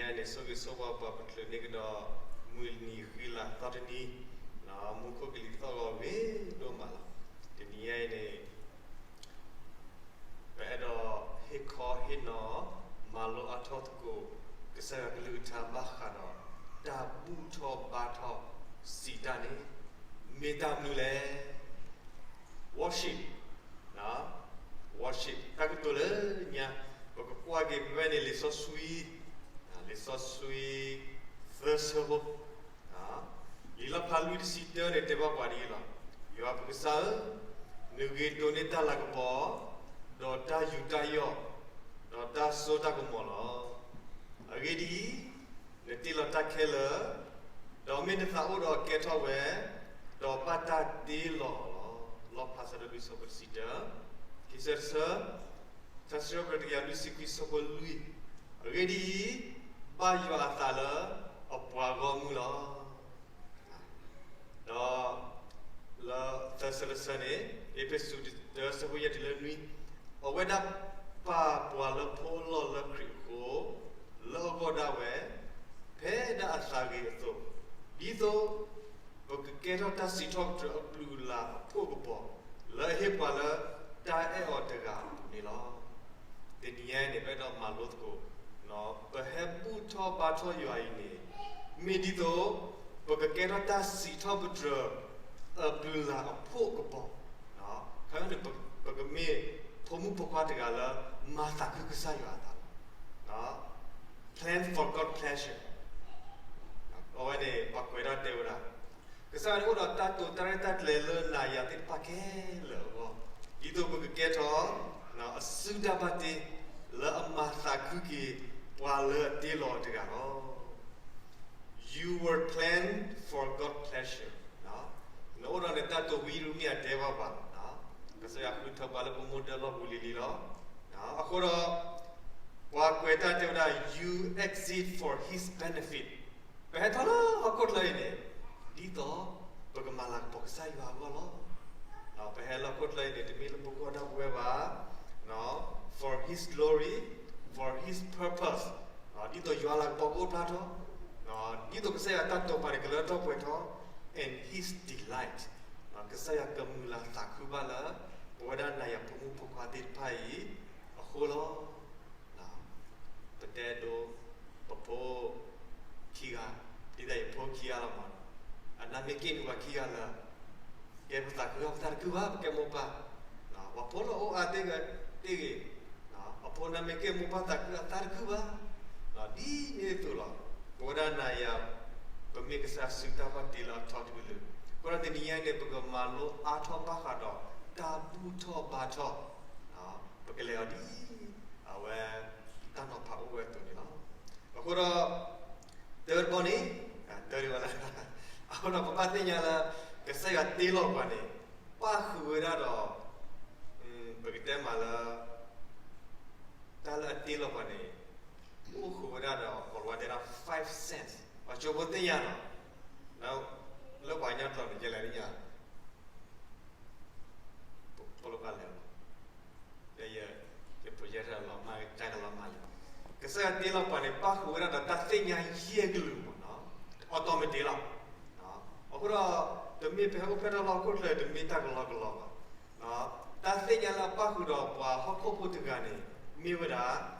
တနံၤအံၤန့ၣ် ဆိၣ်ဂ့ၤဆိၣ်ဝါပှၤ ပချုးန့ၢ်ကဒီး မုၢ်နံၤဃံလၤသီတနံၤ, မူခိၣ်ကလံၤသီၣ်ဂီၤဂ့ၤဒိၣ်မးလီၤ. တနံၤအံၤန့ၣ် ပအဲၣ်ဒိးဟ့ၣ်ခီဟ့ၣ်နီၤ မၤလိအါထီၣ်သကိး ကစၢ်ယွၤကလုၢ်ကထါဘၣ်ဃးဒီး တၢ်ဘူၣ်ထီၣ်ဘါထီၣ်စံးတၢ်န့ၣ် မ့ၢ်တၢ်မနုၤလဲၣ်. Worship, worship တၢ်ကတိၤလၢညါ, ပကကွၢ်က့ၤဖဲန့ၣ် လံာ်စီဆှံ, လံာ်စီဆှံ သၢဆၢဖိ လံာ်လီၣ်ဖျါလွံၢ်တဆံတၢန့ၣ် တဲဘၣ်ပှၤဒ်အံၤလီၤ. ယွၤပကစၢ်ဧၢ, နဂ့ၤဒိးန့ၢ်တၢ်လၤကပီၤ, ဒီးတၢ်ယူးတၢ်ယီၣ်, ဒီးတၢ်စိတၢ်ကမီၤလီၤ. အဂ့ၢ်ဒ်အံၤ, နတ့လီၤတၢ်ခဲလၢာ်, ဒီးမ့ၢ်နသးအိၣ်ဒီးကဲထီၣ်ဝဲ, ဒီးဘၣ်တၢ်တ့လီၤအီၤလီၤ. လီၣ်ဖျါဆၢဒိၣ်လွံၢ်ဆၢဖိတဆံတၢ, ခံဆၢတဆၢ, ထါစံးထီၣ်ပတြၢၤတကယၤလွံၢ်ဆံခွံဆၢဖိလွံၢ်, အဂ့ၢ်ဒ်အံၤ, ဘၣ်ယွၤအသးလၢအပှၤဂီၢ်မုၢ်လီၤ. ဒီးလၢသၢဆၢတဆၢန့ၣ်, အ့းဖ့းစူး တဆၢဆၢဖိယဲၢ်တုၤလၢနွံ, အဝဲဒၣ်ပာ်ပှၤလၢဖိအလီၢ်လၢခရံာ်အဃိ, လၢအဂီၢ်ဒၣ်ဝဲ, ဖဲဒၣ်အသးဂ့ၤအသိး, ဒ်သိးပကကဲထီၣ်တၢ်စံးထီၣ်ပတြၢၤအပျုၤအလၤအဖှိၣ်ကပီၤ, လၢအဟ့ၣ်ပှၤလၢတၢ်အဲၣ်အီၤတဂၤအပူၤန့ၣ်လီၤ. တနံၤအံၤန့ၣ် ပအဲၣ်ဒိးမၤလိသကိး, ပဟဲဘူၣ်ထီၣ်ဘါထီၣ်ယွၤအံၤန့ၣ်, မ့ၢ်ဒ်သိး ပကကဲထီၣ်တၢ်စံးထီၣ်ပတြၢၤ အပျုၤလၤအဖှိၣ်ကပီၤ, ခီဖျိ ပကမ့ၢ်ဖိမုၣ်ဖိခွါတဂၤလၢ မၤသးခုကစၢ်ယွၤအသးလီၤ. Plan for God pleasure. အဝဲန့ၣ် ပှၤကွဲးတၢ်တဲဝဲဒၣ်, ကစၢ်ယွၤန့ၣ်အိၣ်ဒီးတၢ်တိာ်တၢ်ရဲၣ်တၢ်ကျဲၤလၢနၤယၤသ့ၣ်တဖၣ်ခဲလၢာ်အဂီၢ်, ဒ်သိးပကကဲထီၣ် အစုတၢ်ဘၣ်တ့ လၢအမၤသးခုက့ၤ ပှၤလၢအတ့လီၤတဂၤလီၤ. You were planned for God pleasure. နအိၣ်ဒီးနတၢ်တိာ်ဝံယရမံယၤတဲဘၣ်ပှၤ, ကစၢ်ယွၤဃုထၢပှၤလၢပမိၢ်ဒၢလီၢ်ပူၤလံၤလံၤလီၤ. အဃိဒီး ပှၤကွဲးတၢ်တဲဝဲဒၣ် you exist for his benefit. ပဟဲထီၣ်လၢဟီၣ်ခိၣ်ချၢအံၤန့ၣ် ဒ်သိးပကမၤလၤကပီၤကစၢ်ယွၤအဂီၢ်လီၤ. ပဟဲလၢဟီၣ်ခိၣ်ချၢအံၤန့ၣ် တမ့ၢ်လၢပဂီၢ်ဒၣ်ပဝဲဘၣ်, for his glory, for his purpose, ဒ်သိးယွၤလၤကပီၤကအိၣ်ဖျါထီၣ်, ဒ်သိးကစၢ်ယွၤတၢ်တိာ်ပာ်န့ၣ် ကလၢထီၣ်ပှဲၤထီၣ်, and his delight, ကစၢ်ယွၤကမုာ်လၤသးခုဘၣ်လၢ ပဝဲဒၣ်နၤယၤဖိမုၣ်ဖိခွါသ့ၣ်တဖၣ်အံၤအဃိလီၤ. ပတဲဒိ ပဖိခံဂၤ, ဒ်သိးယဖိခံဂၤလီၤမး, အနၢ်မ့ၢ်က့ၢ်န့ၣ်ပှၤခံဂၤလၢာ်, ကဲပသးခုအသးတခုဘၣ်, ပကဲမိၢ်ပၢ်, ပှၤဖိလီၤအိၣ်အါတ့ၢ်ဂ့ၤ, အဖိနၢ်မ့ၢ်က့ၢ်မိၢ်ပၢ်သးခုအသးတခုဘၣ်, ဒ်န့ၣ်အသိးလီၤ. ပဝဲဒၣ်နၤယၤ ပမ့ၢ်ကစၢ်စုတၢ်ဘၣ်တ့လၢအထီတကလုာ်, အဃိဒီးတနံၤညါန့ၣ် ပကမၤလိအါထီၣ်ဘၣ်ဃးဒီး တၢ်ဘူၣ်ထီၣ်ဘါထီၣ်, ပကလဲၤအီၤဒ် အဝဲ တၢ်နီၤဖးအိၣ်ဝဲအသိးန့ၣ်လီၤ. အဃိဒီး တၢတဘီန့ၣ်, တၢတဘီလၢ အဃိဒီး ပဘၣ်သ့ၣ်ညါလၢ ကစၢ်ယွၤတ့လီၤပှၤန့ၣ် ပၣ်ဃုာ်ဝဲဒၣ်ဒီး ပကတဲမးလၢ တၢ်လၢအတ့လီၤပှၤန့ၣ် အိၣ်ဃုာ်ဝဲဒၣ်ဒီး ပလီတဲဒၣ် five sense, ပှၤကၠိဖိသ့ၣ်ညါနီၤ, လၢပှၤကညီကျိာ်န့ၣ် ယလဲၤသ့ၣ်ညါ ဖိလၢပၢ်လဲၤလီၤ, ယဖိယဲၢ်လီၤမၢ် ကကလီၤမၢ်လံ, ကစၢ်ယွၤတ့လီၤပှၤန့ၣ် ပၣ်ဃုာ်ဝဲဒၣ်ဒီးတၢ်သ့ၣ်ညါယဲၢ်ကလုာ်မးနီၤ, အီၣ်တီမ့တ့လီၤ. အဃိဒီး တမ့ၢ်ပဟဲအိၣ်ဖျဲၣ်ထီၣ်လၢဟီၣ်ခိၣ်ချၢ တမ့ၢ်တၢ်ကလီကလီဘၣ်. တၢ်သ့ၣ်ညါလၢအပၣ်ဃုာ်ဒီးပှၤဟီၣ်ခိၣ်ဖိတဂၤန့ၣ် မ့ၢ်ဝဲဒၣ်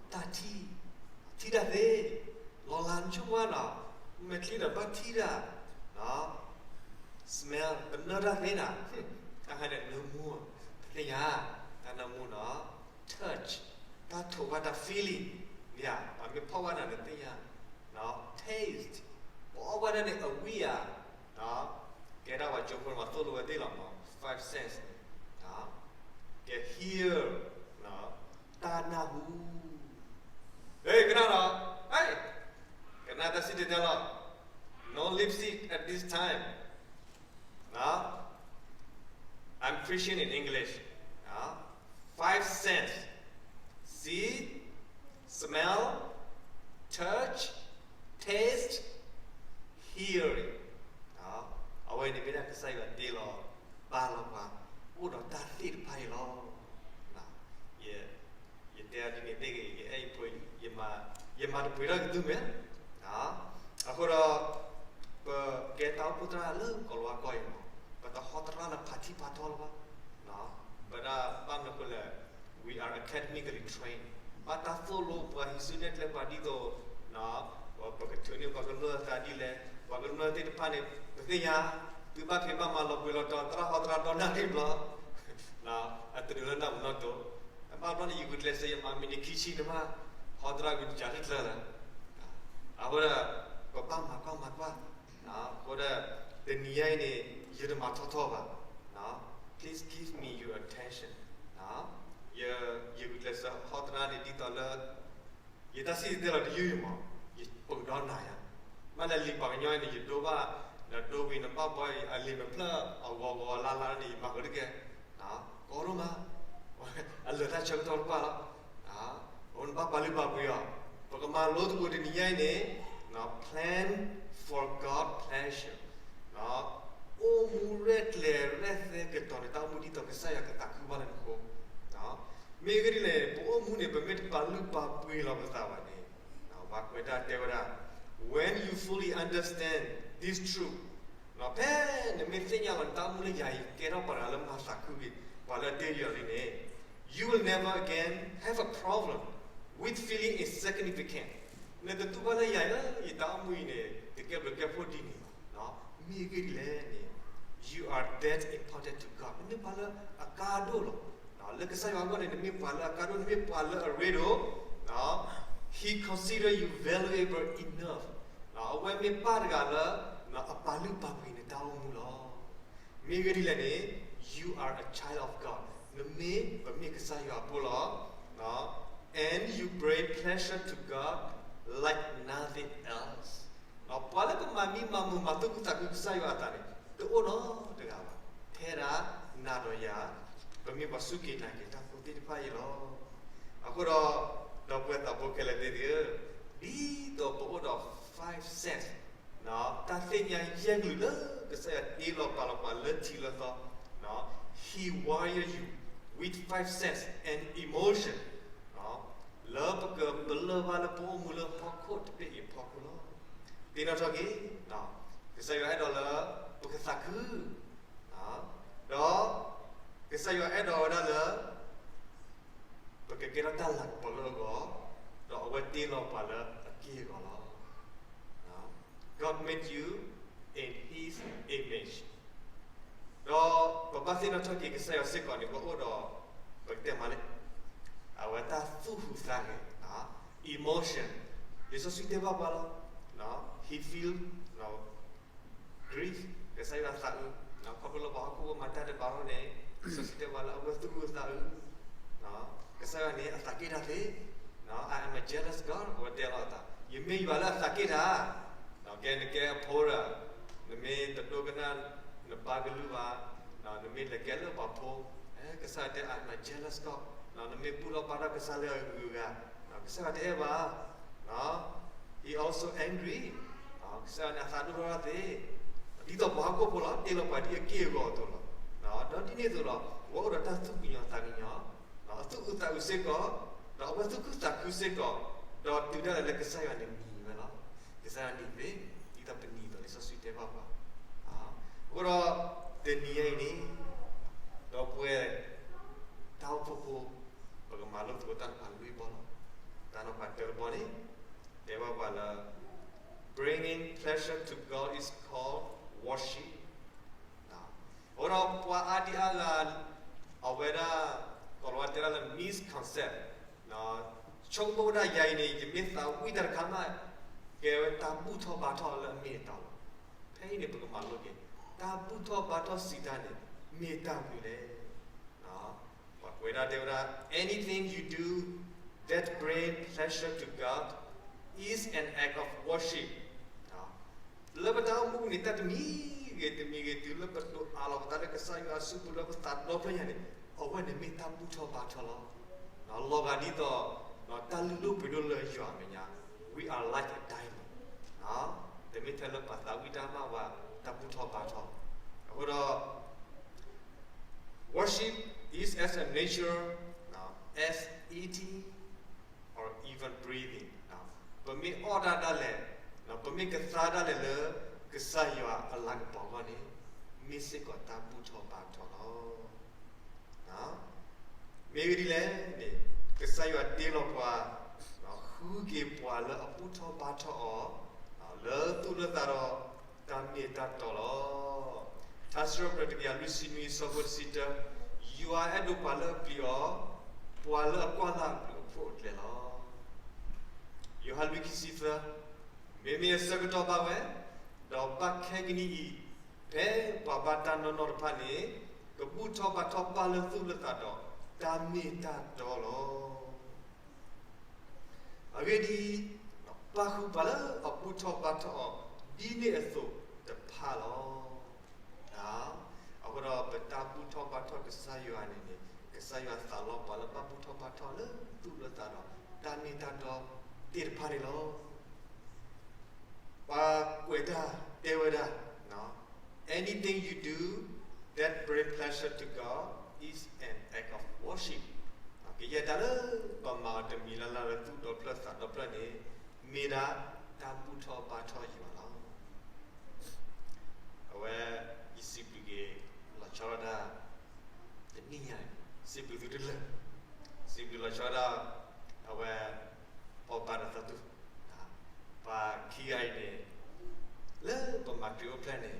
တၢ်ထံၣ်, ထံၣ်တၢ်သ့, လီၤလးနဆိကမိၣ်နီၤ, မဲာ်ချံဒီးဘၣ်ထံၣ်တၢ်, smell ပနၢၢ်တၢ်သ့နီၤ, တၢ်ဟဲဒီးနၢမူ, ပသ့ၣ်ညါ, တၢ်နၢမူနီၤ, touch တၢ်ထိးဘၣ်တၢ် feeling မ့ၢ်ဧါ, ပှၤမ့ၢ်ဖီၣ်ဘၣ်နၤန့ၣ်သ့ၣ်ညါ, taste ပအီၣ်ဘၣ်တၢ်န့ၣ်အဝံၣ်ဧါ, ကဲဒၣ်ပှၤကၠိဖိန့ၣ် ပှၤသိၣ်လိဝဲသ့ၣ်လီၤမး five sense န့ၣ်, ကဲ hear တၢ်နၢ်ဟူ, ဟဲ ကနၣ်ဒီး, ဟဲ, ကနၣ်တၢ်စံၣ်တဲၤတဲလီၤ, no lip sync at this time. Now, I'm preaching in English. Now, five sense. See, smell, touch, taste, hearing. Now, အဝဲန့ၣ်မ့ၢ်ဒၣ်ကစၢ်ယွၤတ့လီၤ, ပာ်လီၤပှၤ, အိၣ်ဒီးတၢ်သ့ၣ်တဖၣ်အံၤလီၤ. Now, ယ ယတဲအီၤဒ်န့ၣ်သ့ၣ်ဂ့ၤ, ယမၤတပှဲၤထီၣ်ကသုမဲာ်, အဃိဒီး ပကဲတၢ်အိၣ်ဖှိၣ်သရၣ်လၢကီၢ်လၤဝါကီၢ်အံၤမး, ပတဟီသရၣ်လၢဖးထံဖးထီလၢၤဘၣ်. ပဒၣ်ဘၣ်မနုၤအဃိလဲၣ်, we are academically trained, ဘၣ်တၢ်သိၣ်လိပှၤဟံးစုနဲၣ်ကျဲပှၤဒ်သိး ပကထုးန့ၢ်ပှၤကမျၢၢ်အသးဒ်လဲၣ်, ပှၤကမျၢၢ်သ့ၣ်တဖၣ်န့ၣ် ပသ့ၣ်ညါ, သုဘၣ်ဖံးဘၣ်မၤလီၤပှ့ၤလီၤတီၤ သရၣ်ဟီသရၣ်ဒီနၣ်ရံၣ်ဘျီ အတဒုးလၢနၢ်ပူၤနီၣ်တိး, ဘၣ်ဘျီန့ၣ် ယဂုာ်ကျဲးစၢး ယမၤမံၤန့ၣ်ခံဆံန့ၣ်မး, ဟီသရၣ်ဂုာ်တကးတကျၢၤလၢၤ. အဃိဒီး ပဘၣ်မၤကွၢ်မၤကွၢ်, အဃိဒီး တနံၤညါအံၤန့ၣ် ယတမၤထီထီဘၣ်, please give me your attention, ယဂုာ်ကျဲးစၢးဟီသရၣ်န့ၣ် ဒ်သိးလၢ ယတၢ်စံၣ်တဲၤတဲလီၤတယုၢ်အံၤမး, ယပာ်ဒီးနၤယၤ, မ့ၢ်လၢလံာ်ပှၤကညီအံၤန့ၣ် ယဒိဘၣ်, ဒီးဒိဝံၤနဘၣ်ဘှီအံၤ အလံာ်မဲာ်ဖျၢၣ်အဂီၤဂီၤလါလါန့ၣ် ယမၤဃုာ်တက့ၢ်, ကီဒိၣ်မး, အလၢာ်တၢ်ဆၢကတီၢ်တပှၢ်လီၤ, အဃိနဘၣ်ပာ်လုၢ်ပာ်ပှ့ၤအီၤ, ပကမၤလိသကိးတနံၤညါအံၤန့ၣ် plan for God pleasure, အိၣ်မူရဲၣ်ကျဲၤရဲၣ်သဲကတီၤနတၢ်အိၣ်မူဒ်သိးကစၢ်ယွၤကသးခုဘၣ်လၢနဃိ, မ့ၢ်ဂ့ၢ်ဒ်လဲၣ်န့ၣ် ပအိၣ်မူန့ၣ် ပမ့ၢ်တပာ်လုၢ်ပာ်ပှ့ၤလီၤပသးဘၣ်န့ၣ်, ပှၤကွဲးတၢ်တဲဝဲဒၣ်, when you fully understand this truth, ဖဲနမ့ၢ်သ့ၣ်ညါလီၤနတၢ်အိၣ်မူလၢယၤအံၤ ကဲထီၣ်ပှၤတဂၤလၢမၤသးခုဂ့ၤ, ပှၤလၢအတ့လီၤလံန့ၣ်, you will never again have a problem with feeling insignificant, နတတူၢ်ဘၣ်လၢယၤအံၤလၢယတၢ်အိၣ်မူအံၤန့ၣ် တကဲဘျုးကဲဖှိၣ်ဒ်န့ၣ်ဘၣ်, မ့ၢ်ဂ့ၢ်ဒ်လဲၣ်န့ၣ်, you are that important to God, နမ့ၢ်ပှၤလၢအကါဒိၣ်လီၤ, လၢကစၢ်ယွၤအဂီၢ်န့ၣ် နမ့ၢ်ပှၤလၢအကါဒိၣ် နမ့ၢ်ပှၤလၢအရ့ဒိၣ်, he consider you valuable enough, အဝဲမ့ၢ်ပၢ်တဂၤလၢ အပာ်လုၢ်ပာ်ပှ့ၤနတၢ်အိၣ်မူလီၤ. မ့ၢ်ဂ့ၢ်ဒ်လဲၣ်န့ၣ်, you are a child of God, နမ့ၢ်ပမ့ၢ်ကစၢ်ယွၤအဖိလီၤ, and you bring pleasure to God like nothing else, ပှၤလၢကမၤမံမၤမုာ်မၤသူၣ်ခုသးခုကစၢ်ယွၤအသးန့ၣ် တအိၣ်နီတဂၤဘၣ်, ထဲဒၣ်နၤဒီးယၤ ပမ့ၢ်ပှၤစူၢ်က့ၤနာ်က့ၤတၢ်ဖိသ့ၣ်တဖၣ်အံၤလီၤ. အဃိဒီး ဒီပုၢ်ဝဲၢ်သးဖိခဲလၢာ်သ့ၣ်ဧၢ, ဒ်သိးပအိၣ်ဒီး five sense, တၢ်သ့ၣ်ညါယဲၢ်ကလုာ်လၢကစၢ်ယွၤတ့လီၤပာ်လီၤပှၤလၢထံးလၢသီ, he wire you with five sense and emotion, လၢပကပလၢၢ်ဘၣ်လၢပအိၣ်မူလၢဟီၣ်ခိၣ်တဘ့ၣ်အံၤအဖီခိၣ်လီၤ. သ့ၣ်နီၣ်ထီၣ်က့ၤ, ကစၢ်ယွၤအဲၣ်ဒိးလၢ ပကသးခု, ဒီး ကစၢ်ယွၤအဲၣ်ဒိးဝဲဒၣ်လၢ ပကကဲထီၣ်တၢ်လၤကပီၤလၢအဂီၢ်, ဒီးအဝဲတ့လီၤပှၤလၢအက့ၢ်အဂီၤလီၤ. God made you in his image, ဒီးပဘၣ်သ့ၣ်နီၣ်ထီၣ်က့ၤကစၢ်ယွၤစ့ၢ်ကီးန့ၣ် ပအိၣ်ဒီး ပကတဲမးလၢ အဝဲတၢ်သူၣ်ဟူးသးဂဲၤ, emotion, လံာ်စီဆှံတဲဘၣ်ပှၤလီၤ, he feel grief, ကစၢ်ယွၤသးအုး, ခီဖျိလၢပှၤဟီၣ်ခိၣ်ဖိမၤတၢ်တဘၣ်အဃိန့ၣ် လံာ်စီဆှံတဲပှၤလၢ အဝဲသူၣ်ဟူးသးအုး, ကစၢ်ယွၤန့ၣ်အသးက့ၣ်တၢ်သ့, I am a jealous God, အဝဲတဲလီၤအသး, ယမ့ၢ်ယွၤလၢအသးက့ၣ်တၢ်, ကဲနကဲအဖိဒီး နမ့ၢ်တဒိကနၣ်နပၢ်ကလုၢ်ဘၣ်, နမ့ၢ်လဲၤကဲလၢပှၤဖိ, ကစၢ်ယွၤတဲ I am a jealous God, နမ့ၢ်ဘူၣ်ထီၣ်ဘါထီၣ်ကစၢ်လၢအဂုၤအဂၤ, ကစၢ်ယွၤတအဲၣ်ဘၣ်, he also angry, ကစၢ်ယွၤန့ၣ်အသးဒိၣ်ထီၣ်တၢ်သ့, ဒ်သိးပှၤဟီၣ်ခိၣ်ဖိလီၤ, တ့လီၤပှၤဒ်အက့ၢ်အဂီၤအသိးလီၤ. ဒီးဒ်န့ၣ်အသိးလီၤ, ပှၤအိၣ်ဒီးတၢ်သူၣ်ကညီၤသးကညီၤ, အသူၣ်အုးသးအုးစ့ၢ်ကီး, ဒီးအဝဲသူၣ်ခုသးခုစ့ၢ်ကီး, ဒီးတုၤဒၣ်လဲာ်လၢကစၢ်ယွၤန့ၣ်နံၤဝဲလီၤ. ကစၢ်ယွၤနံၤသ့, ဒ်သိးပနံၤအသိးလံာ်စီဆှံတဲဘၣ်ပှၤ. အဃိဒီး တနံၤညါအံၤန့ၣ် ဒီပုၢ်ဝဲၢ် တၢ်အိၣ်ဖှိၣ်ဖိ ပကမၤလိသကိးတၢ်တဖၣ်လွံၢ်ဘီလီၤ. တၢ်နီၤဖးတၢတဘီန့ၣ် တဲဘၣ်ပှၤလၢ bringing pleasure to God is called worship. အဃိဒီးပှၤအါဒံအါဂၤ အဝဲဒၣ် ကီၤလၤဝါတဲဒၣ်လၢ misconcept, ဆိကမိၣ်ဝဲဒၣ်ယၤအံၤန့ၣ် ယမ့ၢ်သးဝံၣ်တၢ်တခါမး ကဲဝဲတၢ်ဘူၣ်ထီၣ်ဘါထီၣ်လၢအမ့ၢ်အတီလီၤ. ဖဲအံၤန့ၣ် ပကမၤလိက့ၤ တၢ်ဘူၣ်ထီၣ်ဘါထီၣ်စံးတၢ်န့ၣ် မ့ၢ်တၢ်မနုၤလဲၣ်. ပှၤကွဲးဒၣ်တဲဝဲဒၣ် anything you do that bring pleasure to God is an act of worship. လၢပတၢ်အိၣ်မူပူၤန့ၣ် တၢ်တမံၤဂ့ၤတမံၤဂ့ၤ တုၤလၢပဒိးအးလီၤပသးလၢကစၢ်ယွၤအစုပူၤလၢပသးဒီဖျၢၣ်ညါန့ၣ် အဝဲန့ၣ်မ့ၢ်တၢ်ဘူၣ်ထီၣ်ဘါထီၣ်လီၤ. လီၤဂာ်ဒ်သိး တၢ်လုၢ်ဒိၣ်ပှ့ၤဒိၣ်လၢယွၤအမဲာ်ညါ we are like a diamond, တမ့ၢ်ထဲလၢပသးဝံၣ်တၢ်မးဝဲ တၢ်ဘူၣ်ထီၣ်ဘါထီၣ်. အဃိဒီး worship is as a nature as eating or even breathing. မ့ၢ်အီၣ်တၢ်ဒၣ်လဲာ်, ပမ့ၢ်ကသါဒၣ်လဲာ်လၢ ကစၢ်ယွၤအလၤကပီၤအဂီၢ်န့ၣ်, မ့ၢ်စ့ၢ်ကီးတၢ်ဘူၣ်ထီၣ်ဘါထီၣ်လီၤ. မ့ၢ်ဂ့ၢ်ဒ်လဲၣ်န့ၣ်, ကစၢ်ယွၤတ့လီၤပှၤ, ဃုက့ၤပှၤလၢအဘူၣ်ထီၣ်ဘါထီၣ်အီၤ, လၢသူၣ်လၢသးဒီး တၢ်မ့ၢ်တၢ်တီလီၤ. ထါစံးထီၣ်ပတြၢၤတကယၤလွံၢ်ဆံနွံ အဆၢဖိတဆံတၢ, ယွၤအဲၣ်ဒိးပှၤလၢအပျံၤအီၤ, ပှၤလၢအကွၢ်လၢ်အဘျုးအဖှိၣ်အကျဲလီၤ. ယိၤဟၣ်လွံၢ်ခံဆံသၢ, မ့မ့ၢ်အဆၢကတီၢ်ဘၣ်ဝဲ, ဒီးဘၣ်ခဲကနံၣ်အံၤ, ဖဲပှၤဘၣ်တၢ်နီၢ်နီၢ်တဖၣ်န့ၣ်, ကဘူၣ်ထီၣ်ဘါထီၣ်ပၢ်လၢသူၣ်လၢသးဒီး တၢ်မ့ၢ်တၢ်တီလီၤ. အဂ့ၢ်ဒ်အံၤ, ပၣ်ဃုာ်ပှၤလၢအဘူၣ်ထီၣ်ဘါထီၣ်အီၤ ဒ်န့ၣ်အသိးတဖၣ်လီၤ. အဃိဒီးပတၢ်ဘူၣ်ထီၣ်ဘါထီၣ်ကစၢ်ယွၤန့ၣ်န့ၣ်, ကစၢ်ယွၤသးလီပှၤလၢဘၣ်ဘူၣ်ထီၣ်ဘါထီၣ်လၢသူၣ်လၢသးဒီး တၢ်မ့ၢ်တၢ်တီသ့ၣ်တဖၣ်န့ၣ်လီၤ. ပှၤကွဲးတၢ်တဲဝဲဒၣ်, Anything you do that bring pleasure to God is an act of worship. ကယဲၢ်တၢ်လၢပမၤအီၤတမံၤလၢ်လၢ်လၢသူၣ်ဒီဖျၢၣ်သးဒီဖျၢၣ်န့ၣ်, မ့ၢ်ဒၣ်တၢ်ဘူၣ်ထီၣ်ဘါထီၣ်ယွၤလီၤ. အဝဲ, ယစံးဘျုးက့ၤလီၤဆီဒၣ်တၢ် တနံၣ်ညါ, စံးဘျုးသုတလၢာ်, စံးဘျုးလီၤဆီဒၣ်, အဝဲ, ပှၤဘၣ်ဒီးသးသူၣ်, ပှၤခံဂၤအံၤန့ၣ်, လၢပမၤခရံာ်အိၣ်ဖျဲၣ်န့ၣ်,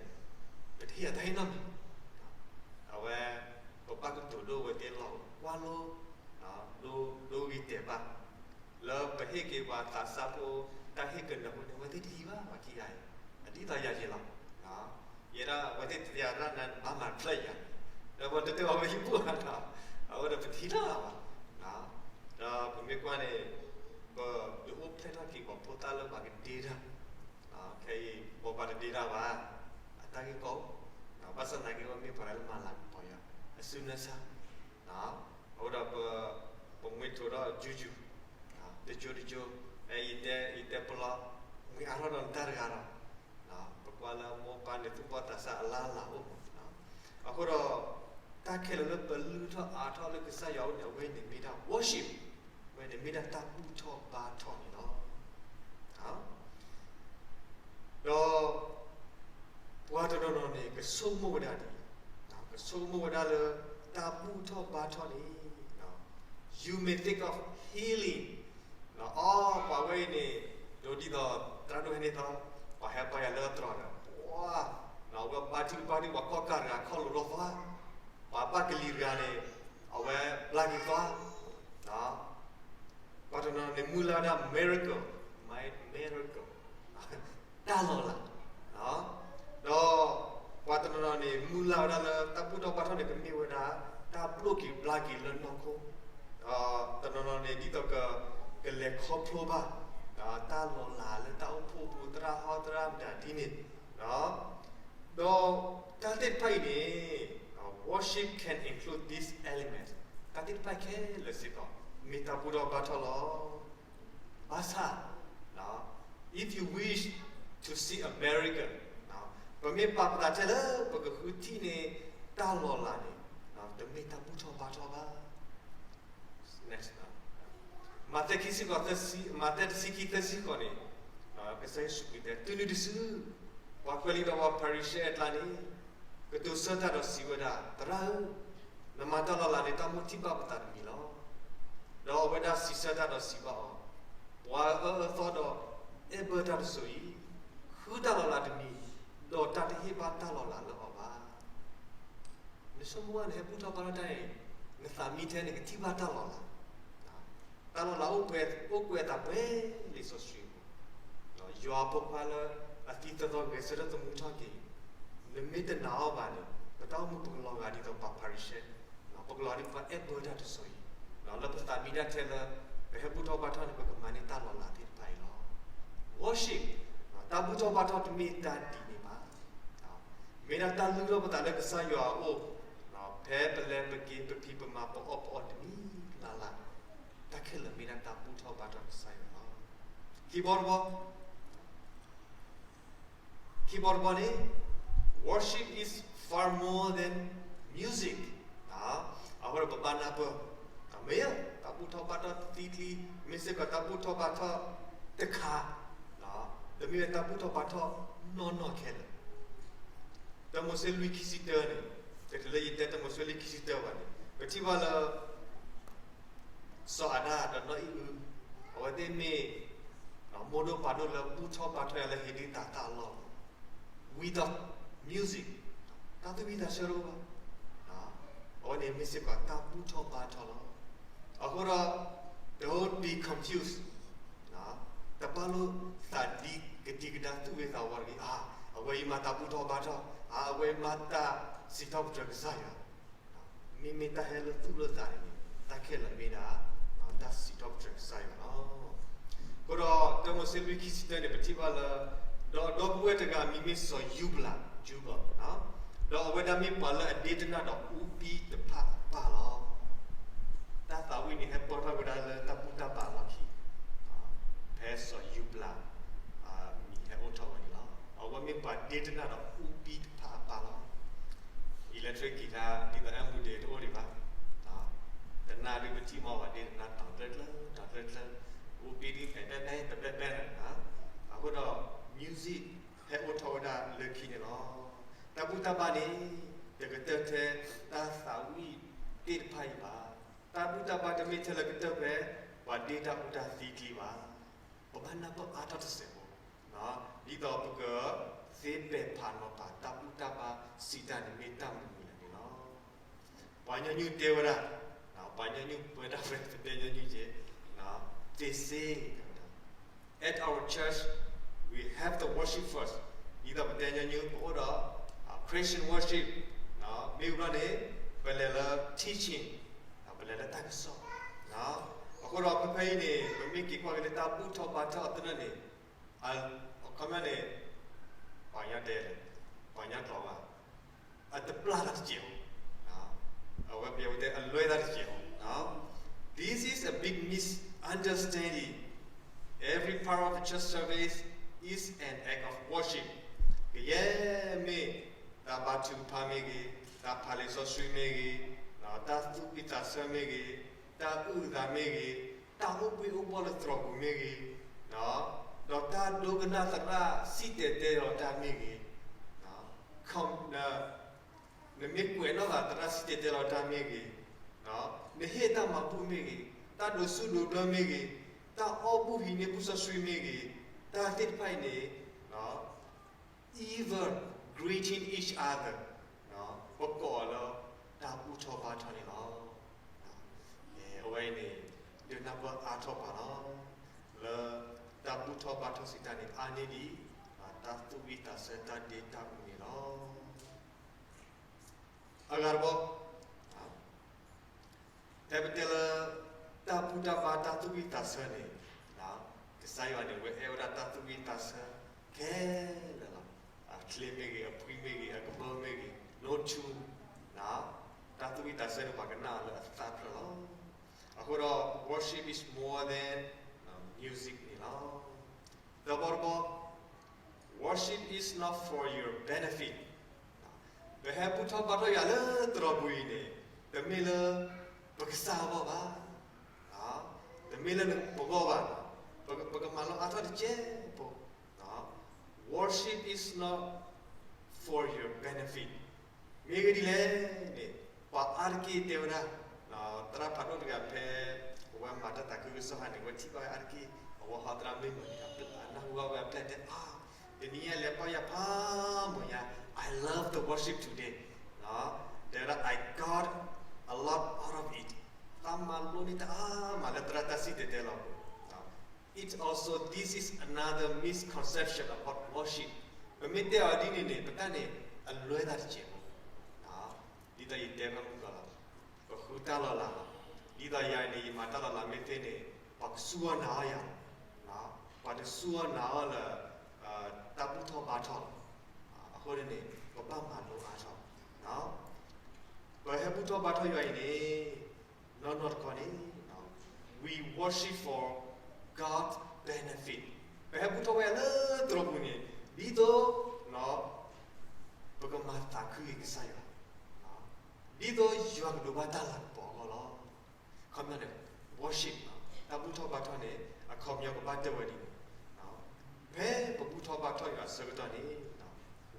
ပတဟ့ၣ်အတၢ်ဟ့ၣ်နီတမံၤ, အဝဲ, ပဘၣ်ကတိၤဒိၣ်ဝဲသ့ၣ်လီၤကွၢ်လိ, ဒိဂ့ၤတဲာ်ဘၣ်, လၢပဟ့ၣ်က့ၤပှၤသးစၢ်ဖိတၢ်ဟ့ၣ်ကနၢၤဖိန့ၣ် အဝဲသ့ၣ်တဟံးဘၣ်ပှၤခံဂၤအံၤ, အဒ်သိးယၤယဲလီၤ. ယဲဒၣ်အဝဲသ့ၣ်တယၤတၢ်နဘၣ်မၤဖျဲၣ်ယၤ, ဒီးပတတဲအီၤဝဲဟံၣ်ပူၣ်အါထီၣ်, အဝဲဒီးပတဟံးထီၣ်ဘၣ်, ဒီးပမ့ၢ်ကွၢ်န့ၣ်, ပဒုးအိၣ်ဖျဲၣ်ထီၣ်က့ၤပှၤဖိသၣ်လၢပှၤကဒ့တၢ်, ခဲအံၤပှၤဘၣ်တဒ့တၢ်ဘၣ်, အတၢ်ဂ့ၢ်ကီ, ဘၣ်ဆၣ်သနာ်က့ဝဲမ့ၢ်ပှၤလၢမၤလၤကပီၤယွၤ, အစုနၢဆါ, အဃိဒီးပ, ပမှံထိးဒီးယူယူ, တကၠိတကၠိ, ယတဲ, ယတဲပလီ, မှံအါထီၣ်ဒီးနတၢ်တဂၤဒီး, ပကွၢ်လၢမိၢ်ပၢ်န့ၣ်သူၣ်ဘီၣ်သးစၢ်အလၢ်လၢ်အိၣ်မး, အဃိဒီး, တၢ်ခဲလၢာ်လၢပလုၢ်ထီၣ်အါထီၣ်လၢကစၢ်ယွၤအအိၣ်န့ၣ် အဝဲန့ၣ်မ့ၢ်ဒၣ် worship, အဝဲန့ၣ်မ့ၢ်ဒၣ်တၢ်ဘူၣ်ထီၣ်ဘါထီၣ်န့ၣ်လီၤ. ဒီးပှၤတနီၤနီၤန့ၣ် ကဆိကမိၣ်ဝဲဒၣ်ဒ်အံၤ, ကဆိကမိၣ်ဝဲဒၣ်လၢ တၢ်ဘူၣ်ထီၣ်ဘါထီၣ်န့ၣ်, you may think of healing, အီ ပှၤဝဲအံၤန့ၣ်, ဒ်သိးသရၣ်ဒိၣ်ဟဲန့ၢ်သီ, ပှၤဟဲပာ်ယၤလၢတြီၤဒီး, အဝဲဘါထုကဖၣ်ဒုးပှၤကီၢ်ကးတဂၤခီၣ်လိာ်ထီၣ်သီ, ပှၤဘၣ်ကလံၤတဂၤန့ၣ်, အဝဲဘျါက့ၤသီ ပှၤတနီၤန့ၣ်မုၢ်လၢ်ဝဲဒၣ် miracle, miracle, တၢ်လီၤလး, ဒီးပှၤတနီၤနီၤန့ၣ် မုၢ်လၢ်ဝဲဒၣ်လၢတၢ်ဘူၣ်ထီၣ်ဘါထီၣ်န့ၣ် ကမ့ၢ်ဝဲဒၣ် တၢ်ပျိၢ်က့ၤဘျါက့ၤလၢနီၢ်ခိ, ဒီးတနီၤနီၤန့ၣ် ဒ်သိးက, ကလဲၤခီဖျိဘၣ်, တၢ်လီၤလးလၢတၢ်အိၣ်ဖှိၣ်ပူၤ သရၣ်ဟီသရၣ်မတၤဒ်န့ၣ်, ဒီးတၢ်သ့ၣ်တဖၣ်အံၤန့ၣ်, worship can include these elements, တၢ်သ့ၣ်တဖၣ်ခဲလၢာ်စ့ၢ်ကီး မ့ၢ်တၢ်ဘူၣ်ထီၣ်ဘါထီၣ်လီၤ. ဘၣ်ဆၣ်, if you wish to see a miracle, ပမ့ၢ်ပာ်ပသးထဲလၢပကဃုထံၣ်န့ၢ်တၢ်လီၤလးန့ၣ်, တမ့ၢ်တၢ်ဘူၣ်ထီၣ်ဘါထီၣ်ဘၣ်. မးသဲခံဆံဃိး, မးသဲတဆံခံသၢဆံဃိးန့ၣ်, ကစၢ်ယ့ၣ်ၡူးခရံာ်တဲ တုၤနုၤတစု, ပှၤကွဲးလံာ်ဒီးပှၤဖၤရံၤၡဲအကျါန့ၣ်, ကတိၤဆၢတၢ်ဒီးစံးဝဲဒၣ်, သရၣ်ဧၢ, နမၤတၢ်လီၤလးန့ၣ် တၢ်မိၣ်ထံၣ်ဘၣ်ပသးတမံၤလီၤ. ဒီးအဝဲဒၣ်စံးဆၢတၢ်ဒီးစံးဘၣ်အီၤ, ပှၤအၢအၢသီဒီးအဲၣ်ဘၢတၢ်တစိၤအံၤ, ဃုတၢ်လီၤလးတမံၤ, ဒီးတၢ်တဟ့ၣ်ဘၣ်တၢ်လီၤလးလၢအီၤဘၣ်. နဆိကမိၣ်နဟဲဘူၣ်ထီၣ်ဘါထီၣ်တၢ်အံၤ, နသးမံထဲန့ၣ် ကထံၣ်ဘၣ်တၢ်လီၤလး, တၢ်လီၤလးအိၣ်ကွဲးအသးပှဲၤလံာ်စီဆှံပူၤ, ယွၤအဖိခွါလၢအသံသီသီဂဲၤဆၢထၢၣ်သမူထီၣ်က့ၤ, နမ့ၢ်တနာ်အီၤဘၣ်န့ၣ် ပတၢ်အိၣ်မူပကလီၤဂာ်ဒ်သိးပှၤဖၤရံၤၡဲ, ပကလီၤဒ်ပှၤအဲၣ်ဘၢတၢ်တစိၤအံၤ, လၢပသးမံတၢ်ထဲလၢ ပဟဲဘူၣ်ထီၣ်ဘါထီၣ်န့ၣ် ပကမၤန့ၢ်တၢ်လီၤလးသ့ၣ်တဖၣ်အံၤလီၤ. Worship, တၢ်ဘူၣ်ထီၣ်ဘါထီၣ်တမ့ၢ်တၢ်ဒ်န့ၣ်ဘၣ်. မ့ၢ်ဒၣ်တၢ်လုၢ်ထီၣ်ပသးလၢကစၢ်ယွၤအအိၣ်, ဖဲပလဲၤပက့ၤပဖံးပမၤပအီၣ်ပအီတမံၤလၢ်လၢ်, တၢ်ခဲလၢာ်မ့ၢ်ဒၣ်တၢ်ဘူၣ်ထီၣ်ဘါထီၣ်ကစၢ်ယွၤလီၤ. ခံဘီတဘီ, ခံဘီတဘီန့ၣ်, worship is far more than music. အဃိဒီးပဘၣ်နၢ်ပၢၢ်, မ့ၢ်တၢ်ဘူၣ်ထီၣ်ဘါထီၣ်တသံတလံ, မ့ၢ်စ့ၢ်ကီးတၢ်ဘူၣ်ထီၣ်ဘါထီၣ် တခါ, တမ့ၢ်ဝဲတၢ်ဘူၣ်ထီၣ်ဘါထီၣ်နီၢ်နီၢ်ခဲလၢာ်. တၢမိၤၡ့လွံၢ်ခံဆံတၢန့ၣ်, တချုးလၢယတဲတၢမိၤၡ့လွံၢ်ခံဆံတၢဘၣ်န့ၣ် ပထံၣ်ဘၣ်လၢ စီၤအၤဒၣ်ဒီးနီၢ်အံၣ်အု, အဝဲသ့ၣ်မ့ၢ် မိၢ်ဒိၣ်ပၢ်ဒိၣ်လၢဘူၣ်ထီၣ်ဘါထီၣ်ယၤလၢဟ့ၣ်ဒုးတၢ်သးအလီၢ် with music, တၢ်သူၣ်ဝံၣ်သးဆၢတအိၣ်ဘၣ်. အဝဲန့ၣ်မ့ၢ်စ့ၢ်ကီးတၢ်ဘူၣ်ထီၣ်ဘါထီၣ်လီၤ. အဃိဒီး don't be confused, တဘၣ်လိာ်သးဒ်ကဒံကဒါသူၣ်ဂ့ၤသးဝါတဂ့ၤ, အဝဲအံၤမၤတၢ်ဘူၣ်ထီၣ်ဘါထီၣ်, အဝဲအံၤမၤတၢ်စံးထီၣ်ပတြၢၤကစၢ်ယွၤ မ့မ့ၢ်တၢ်ဟဲလၢသူၣ်လၢသးန့ၣ်န့ၣ် တၢ်ခဲလၢာ်မ့ၢ်ဒၣ် တၢ်စံးထီၣ်ပတြၢၤကစၢ်ယွၤလီၤ. အဃိဒီးတၢမိၤၡ့လွံၢ်ခံဆံတၢန့ၣ် ပထံၣ်ဘၣ်လၢ ဒီးဒီပုၢ်ဝဲၢ်တဂၤအမံၤမ့ၢ်စီၤယူဘျး, ယူဘျး, ဒီးအဝဲဒၣ်မ့ၢ်ပှၤလၢအဒ့တနၢ်ဒီးအူပံတဖၣ်အပၢ်လီၤ. တၢ်သးဝံၣ်န့ၣ်ဟဲပၢၢ်ထီၣ်ဝဲဒၣ်လၢတၢ်ဘူၣ်တၢ်ဘါအလီၢ်ခံ ဖဲစီၤယူဘျး မံၤဟဲအိၣ်ထီၣ်ဝဲန့ၣ်လီၤ. အဝဲမ့ၢ်ပှၤဒ့တနၢ်ဒီးအူပံတဖၣ်အပၢ်လီၤ. electric guitar ဒ်သိး အဲမူဒ့တအိၣ်ဒံးဘၣ်, တနၢ်ဒုးပထံၣ်မီၢ်ဝဲဒ့တနၢ် တီၤကျၢကျၢ တီၤကျၢကျၢ, အူပံဒုးဖဲးပဲပဲ ပဲပဲပဲ, အဃိဒီး music ဟဲအိၣ်ထီၣ်ဝဲဒၣ်လၢခံန့ၣ်လီၤ. တၢ်ဘူၣ်တၢ်ဘါန့ၣ် တကတၢၢ်ထဲတၢ်သးဝံၣ်သ့ၣ်တဖၣ်အံၤဘၣ်. တၢ်ဘူၣ်တၢ်ဘါတမ့ၢ်ထဲလၢကတၢၢ်ဖဲ ပှၤဒ့တၢ်အူတၢ်သံကျံဘၣ်. ပဘၣ်နၢ်ပၢၢ်အါထီၣ်တစဲးဖိ, ဒ်သိးပကသ့ပဲာ်ဖးနီၤဖး တၢ်ဘူၣ်တၢ်ဘါစံးတၢ်န့ၣ်မ့ၢ်တၢ်မနုၤလဲၣ်န့ၣ်လီၤ. ပှၤကညီနုၢ်တဲဝဲဒၣ်, ပှၤကညီနုၢ်ပၢတၢ်ဝဲ ပတဲကညီနုၢ်က့, သ့စ့ at our church, we have the worship first. ဒ်သိးပတဲကညီနုၢ် ပအိၣ်ဒီး Christian worship, မ့ၢ်ဝံၤဘျီန့ၣ် ပလဲၤလၢ teaching, ပလဲၤလၢတၢ်ကစီၣ်. အဃိဒီးဖဲဖဲအံၤန့ၣ် ပမ့ၢ်က့ၤကွၢ်က့ၤလၢ တၢ်ဘူၣ်ထီၣ်ဘါထီၣ်သနၢၣ်န့ၣ်, အခီပညီန့ၣ် ပှၤကညီတဲလဲၣ်, ပှၤကညီကျိာ်ဘၣ်, အတပျၢ်တၢ်တစဲးဖိ, အဝဲပဝဲတဲ အလွဲတၢ်တစဲးဖိ. This is a big misunderstanding. Every part of the church service is an act of worship. ကယဲၢ်မ့ၢ်တၢ်ဘါထုကဖၣ်မ့ၢ်ဂ့ၤ, တၢ်ဖးလံာ်စီဆှံမ့ၢ်ဂ့ၤ, တၢ်သူၣ်ဝံၣ်သးဆၢမ့ၢ်ဂ့ၤ, တၢ်အုၣ်အသးမ့ၢ်ဂ့ၤ, တၢ်အိၣ်ဘှံးအိၣ်ဘှီၣ်လၢသရိာ်ပူၤမ့ၢ်ဂ့ၤ, ဒီးတၢ်ဒိကနၣ်သရၣ်စံၣ်တဲၤတဲလီၤတၢ်မ့ၢ်ဂ့ၤ, နမ့ၢ်ကွဲးနီၣ်သးသရၣ်စံၣ်တဲၤတဲလီၤတၢ်မ့ၢ်ဂ့ၤ, နဟ့ၣ်တၢ်မၤဘူၣ်မ့ၢ်ဂ့ၤ, တၢ်ဒိးဆူၣ်ဒိးဘျၢမ့ၢ်ဂ့ၤ, တၢ်အီၣ်ဘူၣ်ဟံးန့ၢ်ဘူၣ်စီဆှံမ့ၢ်ဂ့ၤ, တၢ်သ့ၣ်တဖၣ်အံၤန့ၣ် even greeting each other, ပကိးအီၤလၢတၢ်ဘူၣ်ထီၣ်ဘါထီၣ်န့ၣ်လီၤ. အဝဲအံၤန့ၣ် ဒုးနၢ်ပၢၢ်အါထီၣ်ပှၤလီၤ. လၢတၢ်ဘူၣ်ထီၣ်ဘါထီၣ်စံးတၢ်န့ၣ် အါန့ၢ်ဒံး တၢ်သူၣ်ဝံၣ်သးဆၢတၢ်ဒ့တၢ်အူန့ၣ်လီၤ. အဂၤတဘျီ ဖဲပတဲလၢ တၢ်ဘူၣ်တၢ်ဘါတၢ်သူၣ်ဝံၣ်သးဆၢန့ၣ်, ကစၢ်ယွၤန့ၣ် ဝဲအဲၣ်ဝဲဒၣ်တၢ်သူၣ်ဝံၣ်သးဆၢခဲလၢာ်လီၤ. အချ့မ့ၢ်ဂ့ၤ, အဖှံမ့ၢ်ဂ့ၤ, အကဘၢမ့ၢ်ဂ့ၤ, no two, တၢ်သူၣ်ဝံၣ်သးဆၢန့ၣ် ပှၤကနၣ်အီၤလၢအသးဖျၢၣ်လီၤ. အဃိဒီး worship is more than music န့ၣ်လီၤ. သၢဘီတဘီ worship is not for your benefit. ပဟဲဘူၣ်ထီၣ်ဘါထီၣ်ယွၤလၢသရိာ်ပူၤအံၤန့ၣ် တမ့ၢ်လၢပကစၢ်အဂီၢ်ဘၣ်, တမ့ၢ်လၢပဂီၢ်ဘၣ်, ပကမၤလိအါထီၣ်တကဲးဖိ. Worship is not for your benefit. မ့ၢ်ဂ့ၢ်ဒ်လဲၣ်န့ၣ် ပှၤအါတက့ၢ်တဲဝဲဒၣ်, သရၣ်ဖးဒိၣ်တဂၤဖဲ အဝဲမၤတၢ်သးခုကစီၣ်ဟါန့ၣ် အဝဲထံၣ်ဘၣ်ဝဲအါတက့ၢ် အဝဲဟီသရၣ်မ့ၢ်မုာ်န့ၣ် အနၢ်ဟူဘၣ်ဝဲအပျဲၢ်တဲ အါ, တနံၤအံၤလဲၤပီၢ်ယၤဖးမုာ်ညါ, I love the worship today. တဲဝဲဒၣ် I got a lot out of it. သးမၤလိန့ၢ်တၢ်အါမးလၢသရၣ်တၢ်စံၣ်တဲၤတဲလီၤပူၤ. It also, this is another misconception about worship. ပမ့ၢ်တဲအီၤဒ်န့ၣ်န့ၣ် ပတၢ်န့ၣ်အလွဲသးတစဲးဖိ. ဒ်သိးယတဲဖဲမုၢ်ကီၢ်လီၤ, ပဃုတၢ်လီၤလးလီၤ. ဒ်သိးယၤန့ၣ် ယမၤတၢ်လီၤလးမ့ၢ်သ့န့ၣ် ပှၤကစူၢ်အီၣ်နာ်အီၤယၤ, ပှၤတစူၢ်အီၣ်နာ်အီၤလၢ တၢ်ဘူၣ်ထီၣ်ဘါထီၣ်လီၤ. အဃိန့ၣ်န့ၣ် ပဘၣ်မၤလိအါထီၣ်, ပဟဲဘူၣ်ထီၣ်ဘါထီၣ်ယွၤအံၤန့ၣ် နီၢ်နီၢ်တခီန့ၣ် we worship for God's benefit. ပဟဲဘူၣ်ထီၣ်ဝဲလၢသရိာ်ပူၤန့ၣ် ဒ်သိး ပကမၤသးခုက့ၤကစၢ်ယွၤ, ဒ်သိးယွၤကဒိးဘၣ်တၢ်လၤကပီၤအဂီၢ်လီၤ. အခီပညီန့ၣ် worship တၢ်ဘူၣ်ထီၣ်ဘါထီၣ်န့ၣ် အခီပညီကဘၣ်တဲဝဲဒ်န့ၣ်, န့ၣ်,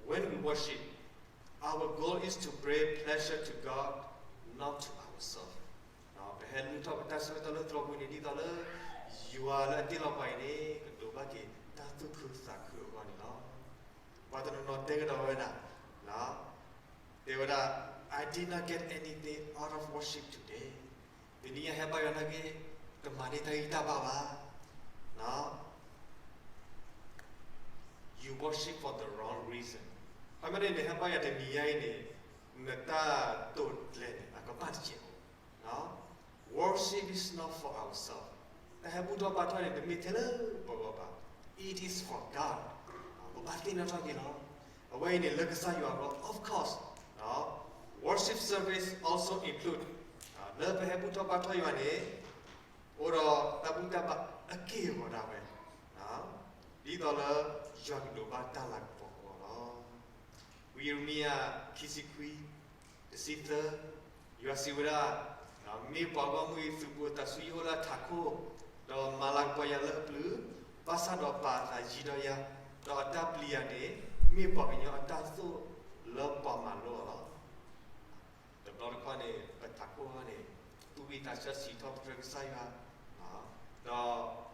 when we worship, our goal is to bring pleasure to God, not to ourselves. ပဟဲလုၢ်ထီၣ်ပတၢ်ဆၢကတီၢ်လၢသရိာ်ပူၤန့ၣ် ဒ်သိးလၢ ယွၤလၢအတ့လီၤပှၤအံၤန့ၣ် ကဒိးဘၣ်က့ၤတၢ်သူၣ်ခုသးခုအဂီၢ်န့ၣ်လီၤ. ပှၤတနီၤနီၤတဲကဒီးဝဲဒၣ်, တဲဝဲဒၣ်, I did not get anything out of worship today. တနံၤအံၤဟဲဘါယွၤနာ်က့, တမၤန့ၢ်တၢ်ဂံၢ်တၢ်ဘါဘၣ်. You worship for the wrong reason. ခီမ့ၢ်န့ၣ် နဟဲဘါယွၤတနံၤညါအံၤန့ၣ်, နတၢ်တိာ်ကျဲၤန့ၣ် အကဘၣ်တစဲးဖိ. Worship is not for ourselves. တၢ်ဟဲဘူၣ်ထီၣ်ဘါထီၣ်န့ၣ် တမ့ၢ်ထဲလၢပဂီၢ်ဘၣ်. It is for God. ပဘၣ်သ့ၣ်နီၣ်ထီၣ်က့ၤလီၤ. အဝဲအံၤန့ၣ်လၢကစၢ်ယွၤအဂီၢ်, of course, worship service also include လၢပဟဲဘူၣ်ထီၣ်ဘါထီၣ်ယွၤန့ၣ်, အိၣ်ဒီးတၢ်ဘူၣ်တၢ်ဘါအက့ၢ်အဂီၤဒၣ်ဝဲ, ဒ်သိးလၢယွၤကဒိးဘၣ်တၢ်လၤကပီၤအဂီၢ်လီၤ. ဝံယံးရမံယၤ ခံဆံခွံ, တဆံသၢ, ယွၤစံးဝဲဒၣ်, မ့ၢ်ပှၤဂီၢ်မုၢ်အံၤ သူၣ်ပိၢ်သးဆူယအိၣ်လၢအထးခိၣ်, ဒီးမၤလၤကပီၤယၤလၢအပျုၤ, ဘၣ်ဆၣ်ဒီးပာ်အသးယံၤဒီးယၤ, ဒီးအတၢ်ပျံၤယၤန့ၣ် မ့ၢ်ပှၤကညီအတၢ်သိၣ်လၢပှၤမၤလိအီၤလီၤ. တဘျီတခီၣ်န့ၣ် ပထးခိၣ်န့ၣ် သူၣ်ဝံၣ်သးဆၢစံးထီၣ်ပတြၢၤကစၢ်ယွၤ, ဒီး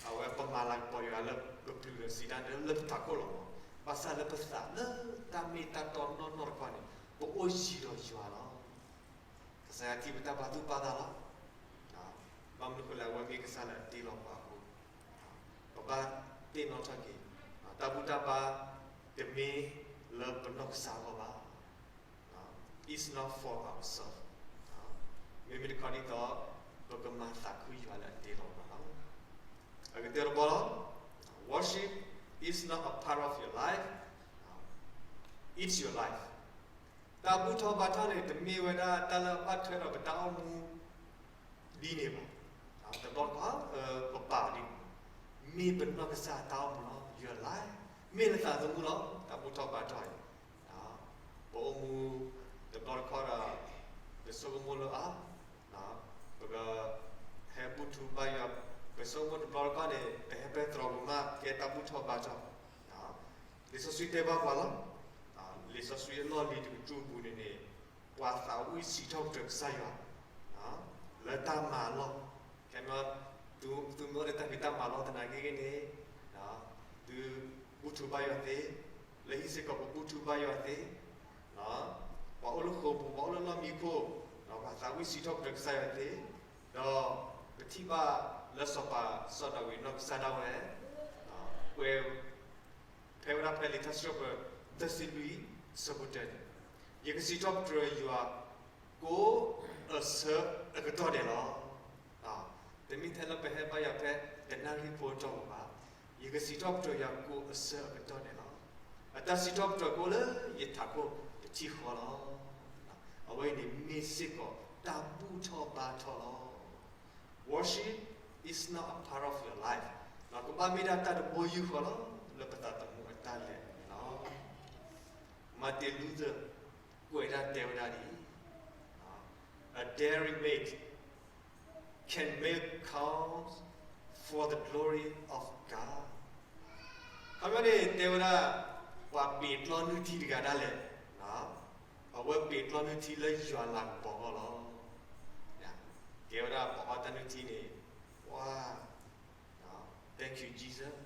အဝဲပမၤလၤကပီၤယွၤလၢပပျုၤဒီးစံးတၢ်န့ၣ် လၢပထးခိၣ်လီၤမး, ဘၣ်ဆၣ်လၢပသးလၢတၢ်မ့ၢ်တၢ်တီနီၢ်နီၢ်တခီန့ၣ် ပအိၣ်ယံၤဒီးယွၤလီၤ. ကစၢ်ယွၤထံၣ်ပတၢ်ပာ်သူၣ်ပာ်သးလီၤ. ဘၣ်မနုၤအဃိလဲၣ်, အဝဲမ့ၢ်ကစၢ်လၢအတ့လီၤပှၤအဃိ, ပဘၣ်သ့ၣ်နီၣ်ထီၣ်က့ၤ, တၢ်ဘူၣ်တၢ်ဘါတမ့ၢ်လၢပနီၢ်ကစၢ်အဂီၢ်ဘၣ်. It's not for ourselves. မ့မ့ၢ်တခီဒ်သိး ပကမၤသးခုယွၤလၢအတ့လီၤပှၤလီၤ. အကတၢၢ်တဘီလီၤ, worship is not a part of your life, it's your life. တၢ်ဘူၣ်ထီၣ်ဘါထီၣ်န့ၣ် တမ့ၢ်ဝဲဒၣ်တၢ်လၢအဘၣ်ထွဲဒီးပတၢ်အိၣ်မူဒ်န့ၣ်ဘၣ်. တဘျီတခီၣ် ပပာ်အီၤဒ်န့ၣ်, မ့ၢ်ပနီၢ်ကစၢ်တၢ်အိၣ်မူလီၤ, your life, မ့ၢ်နသးသမူလီၤ, တၢ်ဘူၣ်ထီၣ်ဘါထီၣ်အံၤ. ပအိၣ်မူ တဘျီတခီၣ်ဒီး ပဆိကမိၣ်လၢအါ, ပက ဟဲဘူၣ်ထီၣ်ဘါယွၤ, ပဆိကမိၣ်တဘျီတခီၣ်န့ၣ် ပဟဲပဲတြီပူၤမး ကဲတၢ်ဘူၣ်ထီၣ်ဘါထီၣ်. လံာ်စီဆှံတဲဘၣ်ပှၤလီၤ. လံာ်စီဆှံအလီၢ်လံၤတကတြူၢ်ပူၤန့ၣ်န့ၣ် ပှၤသးဝံၣ်စံးထီၣ်ပတြၢၤကစၢ်ယွၤ လၢတၢ်မၤအလီၢ်, ခဲမီ, သုမ့ၢ်အိၣ်လၢတၢ်ဖံးတၢ်မၤလီၢ်သနာ်က့ဂ့ၤန့ၣ်, သုဘူၣ်ထီၣ်ဘါယွၤသ့, လၢဟံၣ်စ့ၢ်ကီးပဘူၣ်ထီၣ်ဘါယွၤသ့, ပှၤအိၣ်လၢဃိာ်ပူၤ ပှၤအိၣ်လၢလီၢ်မံခိၣ်, ပှၤသးဝံၣ်စံးထီၣ်ပတြၢၤကစၢ်ယွၤသ့, ဒီးပထံၣ်ဘၣ်လၢစီၤပၤစီၤဒၤဝံးနီၢ်ကစၢ်ဒၣ်ဝဲ, ပှဲၤ ဖဲဝဲဒၣ်ဖဲလံာ်ထါစံးထီၣ်ပတြၢၤ သၢဆံလွံၢ် ဆၢဖိတၢန့ၣ်, ယကစံးထီၣ်ပတြၢၤယွၤ ကိးအဆၢအကတီၢ်ဒဲးလီၤ. တမ့ၢ်ထဲလၢပဟဲဘါယွၤဖဲတနၣ်ရံၣ်ဖိအတီၢ်ပူၤဘၣ်, ယကစံးထီၣ်ပတြၢၤယွၤကိးအဆၢအကတီၢ်ဒဲးလီၤ. အတၢ်စံးထီၣ်ပတြၢၤကအိၣ်လၢယထးခိၣ်တထံၣ်ဃီလီၤ. အဝဲအံၤန့ၣ်မ့ၢ်စ့ၢ်ကီးတၢ်ဘူၣ်ထီၣ်ဘါထီၣ်လီၤ. Worship is not a part of your life. ကဘၣ်မ့ၢ်ဒၣ်တၢ်တဘိယူၢ်ဃီလီၤ လၢပသးသမူအတၢ်လဲၤန့ၣ်လီၤ. Martin Luther ကွဲးဒၣ်တဲဝဲဒၣ်ဒ်အံၤ, A daring maid can make calms for the glory of God. ခီပညီန့ၣ် တဲဝဲဒၣ် ပှၤပ့ၤကျီနုၢ်ထံတဂၤဒၣ်လဲာ်, အဝဲပ့ၤကျီနုၢ်ထံလၢယွၤလၤကပီၤအဂီၢ်လီၤ. ကဲဝဲဒၣ်ပှၤအီတၢ်နုၢ်ထံန့ၣ်, ပှၤ Thank you, Jesus.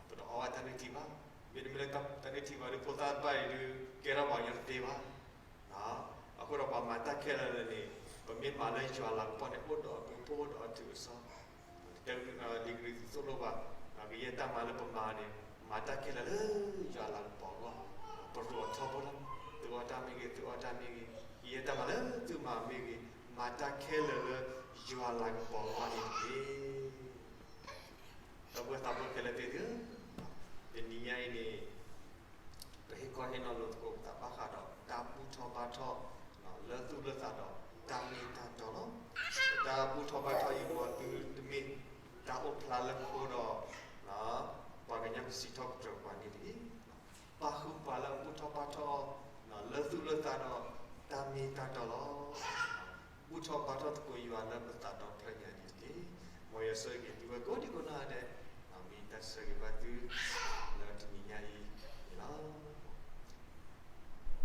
ပတအီဝဲတၢ်နုၢ်ထံဘၣ်. မ့တမ့ၢ်လၢတၢ်နုၢ်ထံဘၣ်ဒီး ဖိသၣ်တဖၣ်အံၤဒုး ကဲထီၣ်ပှၤကညီတသ့ဘၣ်. အဃိဒီးပှၤမၤတၢ်ခဲလၢာ်လၢာ်န့ၣ် ပမ့ၢ်မၤလၢယွၤလၤကပီၤန့ၣ် အိၣ်ဒီးအဘျုးဖှိၣ် အိၣ်ဒီးအတုၤအစီၤ, လံာ်ကရံၣ်သူးသိၣ်လိပှၤ, ကယဲၢ်တၢ်မၤလၢပမၤန့ၣ် မၤတၢ်ခဲလၢာ်လၢယွၤလၤကပီၤအဂီၢ်, ပရိးထီဘိလီၤ. သုအီတၢ်မ့ၢ်ဂ့ၤ, သုအီတၢ်မ့ၢ်ဂ့ၤ, ကယဲၢ်တၢ်မၤလၢသုမၤမ့ၢ်ဂ့ၤ, မၤတၢ်ခဲလၢာ်လၢယွၤလၤကပီၤအဂီၢ်န့ၣ်တက့ၢ်. ဒီပုၢ်ဝဲၢ်သးဘိခဲလၢာ်သ့ၣ်ဧၢ, တနံၤညါအံၤန့ၣ် ပဟ့ၣ်ခီဟ့ၣ်နီၤလိာ်သကိးပသးဘၣ်ဃးဒီးတၢ်ဘူၣ်ထီၣ်ဘါထီၣ် လၢသူၣ်လၢသးဒီးတၢ်မ့ၢ်တၢ်တီလီၤ. တၢ်ဘူၣ်ထီၣ်ဘါထီၣ်အံၤ မ်သုတမ့ၢ်တၢ်အိၣ်ဖျါလၢခိဒီး ပှၤကညီကစံးထီၣ်ပတြၢၤပှၤန့ၣ်တဂ့ၤ. ပာ်ဃုာ်ပှၤလၢအဘူၣ်ထီၣ်ဘါထီၣ် လၢသူၣ်လၢသးဒီးတၢ်မ့ၢ်တၢ်တီလီၤ. ဘူၣ်ထီၣ်ဘါထီၣ်သကိးယွၤလၢပသးဒီဖျၢၣ်ညါန့ၣ်တက့ၢ်. မ်ယွၤဆိၣ်ဂ့ၤသုဝဲကိးဒံကိးနီၢ်ဂၤဒဲး.